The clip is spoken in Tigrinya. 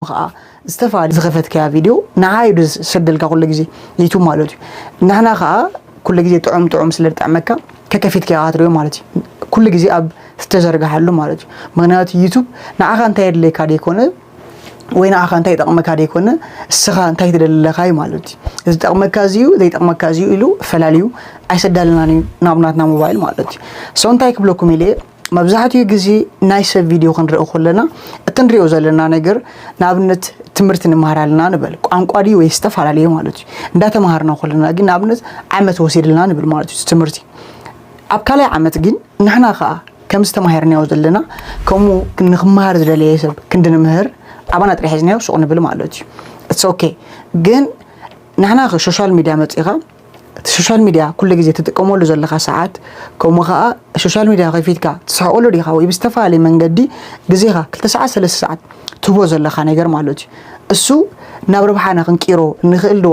ከዓ ዝተፈላለዩ ዝኸፈትካያ ቪድዮ ንዓይ እዩ ዝሰደልካ ኩሉ ግዜ ዩቱብ ማለት እዩ። ንሕና ከዓ ኩሉ ግዜ ጥዑም ጥዑም ስለ ዝጥዕመካ ከከፊትካ ኢኻ ትሪኦ ማለት እዩ። ኩሉ ግዜ ኣብ ዝተዘርግሓሉ ማለት እዩ። ምክንያቱ ዩቱብ ንዓኻ እንታይ የድልየካ ደይኮነ ወይ ንዓኻ እንታይ ይጠቕመካ ደይኮነ እስኻ እንታይ ትደሊ ኣለኻ እዩ ማለት እዩ። እዚ ጠቕመካ እዚ እዩ ዘይጠቕመካ እዚ እዩ ኢሉ ፈላልዩ ኣይሰዳልናን እዩ ናብ ናትና ሞባይል ማለት እዩ። ሶ እንታይ ክብለኩም ኢለ መብዛሕትኡ ግዜ ናይ ሰብ ቪድዮ ክንርኢ ከለና እቲ ንሪኦ ዘለና ነገር ንኣብነት ትምህርቲ ንመሃር ኣለና ንበል ቋንቋ ድዩ ወይ ዝተፈላለየ ማለት እዩ። እንዳተምሃርና ከለና ግን ንኣብነት ዓመት ወሲድልና ንብል ማለት እዩ ትምህርቲ ኣብ ካልኣይ ዓመት ግን ንሕና ከዓ ከም ዝተማሃርናዮ ዘለና ከምኡ ንክመሃር ዝደለየ ሰብ ክንዲ ንምህር ኣባና ጥራሕ ሒዝናዮ ሱቕ ንብል ማለት እዩ። It's okay። ግን ንሕና ሶሻል ሚድያ መፂኻ እቲ ሶሻል ሚድያ ኩሉ ግዜ ትጥቀመሉ ዘለኻ ሰዓት ከምኡ ከዓ ሶሻል ሚድያ ከፊትካ ትስሕቀሉ ዲኻ ወይ ብዝተፈላለየ መንገዲ ግዜኻ ክልተ ሰዓት ሰለስተ ሰዓት ትህቦ ዘለኻ ነገር ማለት እዩ። እሱ ናብ ረብሓና ክንቂሮ ንኽእል ዶ